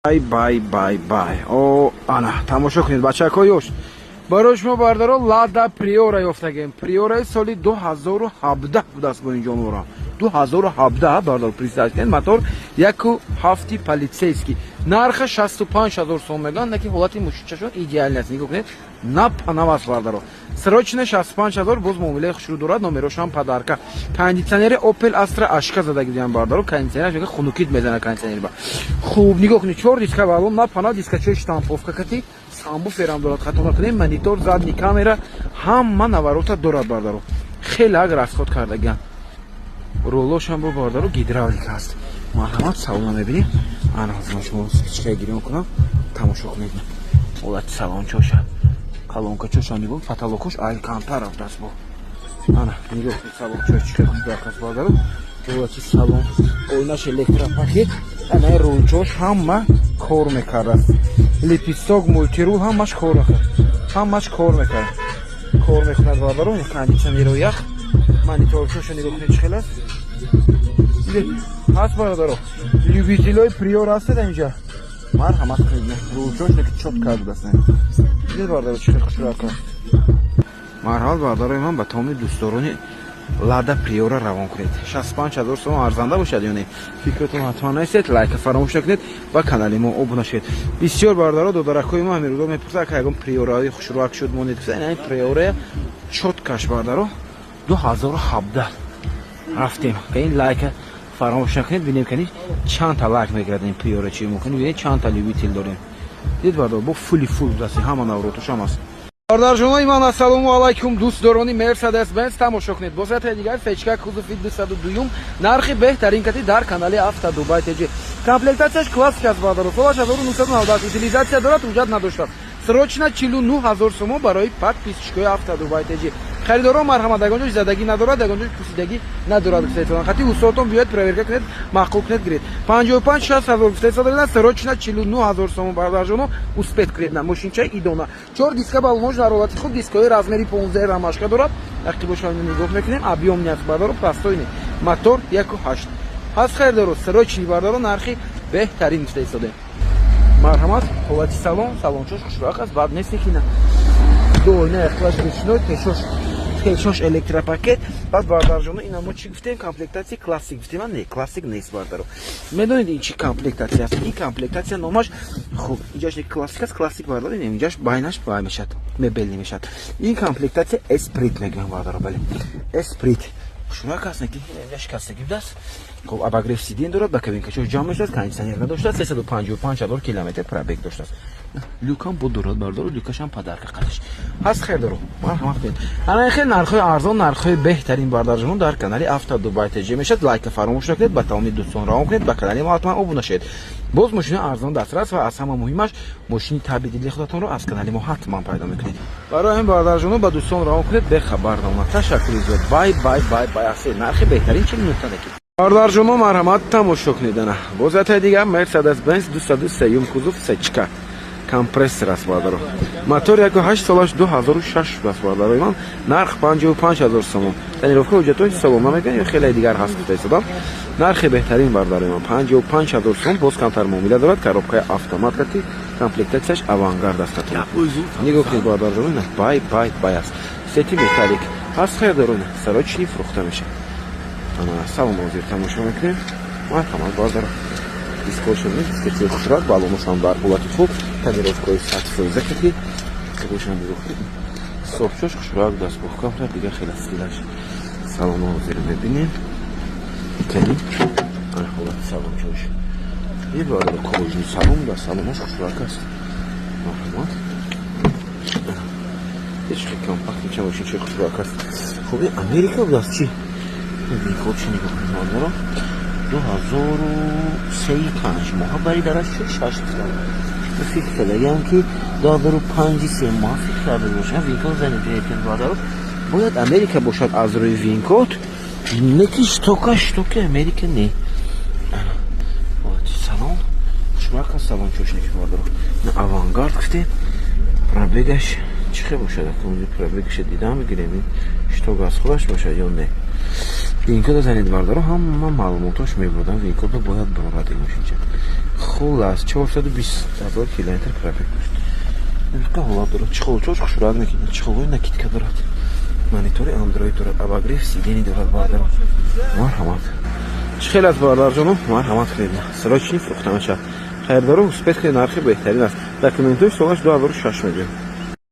Бай, бай, бай, бай. О, ана, тамошо кунед, бачако, ёш. Барои шумо, бардаро, Лада Приора ёфтагем. Приораи соли 2017 будааст бо ин ҷонвора. 2017, бардаро, представь кунед, мотор 1,7, полицейский. Нарха 65 ҳазор сом мегӯянд, лекин ҳолати мошинчашон идеальный аст. Нигоҳ кунед, нав аст, бардаро. Срочно 65 ҳазор, боз муомилаи хушрӯ дорад, номерошам подарка. Кондитсионери Opel Astra ашка задаги будем, бардаро, кондитсионераш мега хунукит мезана кондитсионер ба. Хуб, нигоҳ кунед, чор диска балон, нав, дискачои штамповка кати, сабвуферам дорад, хато накунем, монитор, задний камера, ҳама наворота дорад, бардаро. Хеле аг расход кардагиан. Рулошам бо, бардаро, гидравлика аст. Марҳамат, салона мебинем. Ана, ҳозир шумо спичкаи гирён кунам, тамошо кунед. Ҳолати салончоша. Колонкачоша нигоҳ, потолокош алькантара аст бо. Ана, нигоҳ кунед, салончош чӣ хел хушбахт аст, бардаро. Ҳолати салон, оинаш электропакет, ана рулчош ҳама кор мекардааст. Лепесток, мультирул ҳамаш кор мекард. Ҳамаш кор мекард. Кор мекунад, бардаро, кондитсионеро ях. Мониторчоша нигоҳ кунед, чӣ хел аст. Ҳаст, бародаро. Любителои Приора ҳастед инҷа. Марҳамат кунед. Рулчош неки чётко будааст. Дид, бародаро, чӣ хел хушрӯяк аст. Марҳамат, бародарои ман, ба тамоми дӯстдорони Лада Приора равон кунед. 65 ҳазор сом арзанда бошад ё не? Фикратон ҳатман нависед, лайка фаромӯш накунед ва канали мо обуна шавед. Бисёр бародаро, додаракҳои мо ҳамин рӯзо мепурсад, ака, ягон Приораи хушрӯак шуд, монед. Ин Приорая чёткаш, бародаро, 2017 рафтем. Ин лайка фаромӯш накунед, бинем кани чандта лайк мегирад ин Приора, чи мумкин, бинед, чандта любитель дорем. Дид, бародаро, бо фули фул будааст, ҳама навротошам аст. Бародарҷонои ман, ассалому алайкум, дӯстдорони Мерседес Бенз, тамошо кунед. Боз яте дигар сечка, кузови 202, нархи беҳтарин кати дар канали Авто Дубай ТЖ. Комплектатсияш классик аст, бародаро. Солаш 1998, утилизация дорад, ҳуҷҷат надоштааст. Срочно 49 ҳазор сомон барои подписчикои Авто Дубай ТЖ. Харидорон, марҳамат, ягон ҷош задагӣ надорад, ягон ҷош пусидагӣ надорад. Гуфтаистоданд, хати устодтон биёед, проверка кунед, маъқул кунед, гиред. 55 60 ҳазор гуфтаистоданд, срочно 49 ҳазор сомон, бародарҷоно, успеть кунед. На мошинчаи идона, чор диска балонош дар ҳолати хуб, дискҳои размери 15 рамашка дорад. Рақибошро нигоҳ мекунем, объёмный аст, бардаро, простой не. Мотор 1,8 ҳаст. Харидоро, срочный, бардаро, нархи беҳтарин гуфтаистодем. Марҳамат, ҳолати салон, салончош хушроқ аст, бад нест, ки на ду оина яхлаш ручной, пешош электропакет. Баъд, бардарҷоно, ина мо чӣ гуфтем? Комплектатсия классик гуфтем, не, классик нест, бардаро. Медонед, ин чӣ комплектатсия аст? Ин комплектатсия номаш, хуб, инҷаш классик аст, классик, бардаро, инҷаш байнаш бай мешад, мебел мешад. Ин комплектатсия Эсприт мегӯям, бардаро, бале, Эсприт хушрак аст, неки инҷа шикастагӣ будааст. Хуб, обогрев сиденье дорад, ба кабинкачо ҷамъ мешавад, кондитсионер надоштааст, 355 ҳазор километр пробег доштааст. Люкам бо дорад, бардору, люкашам подарка қадаш ҳаст. Хелдору, марҳамат кунед. Ана хел нархҳои арзон, нархҳои беҳтарин, бардарҷонон, дар канали Авто Дубай ТЖ мешавад. Лайка фаромӯш накунед, ба тамоми дӯстон равон кунед, ба канали мо ҳатман обуна шавед. Боз мошини арзон дастрас ва аз ҳама муҳимаш, мошини таби дили худатонро аз канали мо ҳатман пайдо мекунед. Барои ҳамин, бародарҷонон, ба дӯстон равон кунед, бехабар намонад. Ташаккури зиёд. Бай, бай, бай, бай. Асе нархи беҳтарин 49 даки. Бародарҷонон, марҳамат, тамошо кунед. Ана боз ятаи дигар Мерседес Бенз 203, кузов сечка, компрессор аст, бародаро, мотор 1,8, солаш 2006 аст, бародарои ман, нарх 55 ҳазор сомон. Тонировка, ҳуҷҷатҳои салом намекунад ё хеле дигар ҳаст, гуфта истодам. Нархи беҳтарин, бародарои ман, 55 ҳазор сом, боз камтар муомила дорад. Коробкаи автомат кати, комплектатсияш Авангард аст. Нигоҳ кунед, бародарҷон, бай, бай, бай аст. Сети металлик ҳаст. Хайр, срочный фурӯхта мешавад. Ана салом, ҳозир тамошо мекунем. Марҳамат, бародаро, дискошон, дискачои хушрак, балоношон дар ҳолати хуб, тонировкаи 100% кати кабошон нигоҳ кунед, собчош хушрак, дастгоҳ камтар дига хеле стилаш. Салоно ҳозир мебинем. Кани, ана ҳолати салончош и, бародаро, кожаный салон да, салонаш хушрак аст. Марҳамат, ҳеч хел компактный ча, мошинчои хушрак аст. Хуб, Америка будааст, чӣ винкодшо нигоҳ кунед, бародаро, 2003, 5 моҳа бари дараш шаш фикр кардагиам, ки 2005, 3 моҳ фикр карда бошам. Винкод занед, бародаро, бояд Америка бошад аз рӯи винкод, неки штока Америка не. Салон хушбахт аст, салон чошники, бародаро, Авангард гуфтем. Пробегаш чӣ хел бошад? Пробегаша дидам, бигирем, шток аз худаш бошад ё не? Винкода занед, бардаро, ҳама маълумотош мебурдам. Винкода бояд борад ин мошинча. Хуллас, 420 000 километр пробег дошт. Қа ҳолат дорад, чехолчош хушрак мекунад, чехолои накидка дорад, монитори Андроид дорад, обогрев сидений дорад. Бародарон, марҳамат. Чӣ хел аст, бародарҷоно? Марҳамат кунед, срочный фурӯхта мешавад. Хайрдоро, успеть кунед, нархи беҳтарин аст. Документои солаш 2006 мегӯям.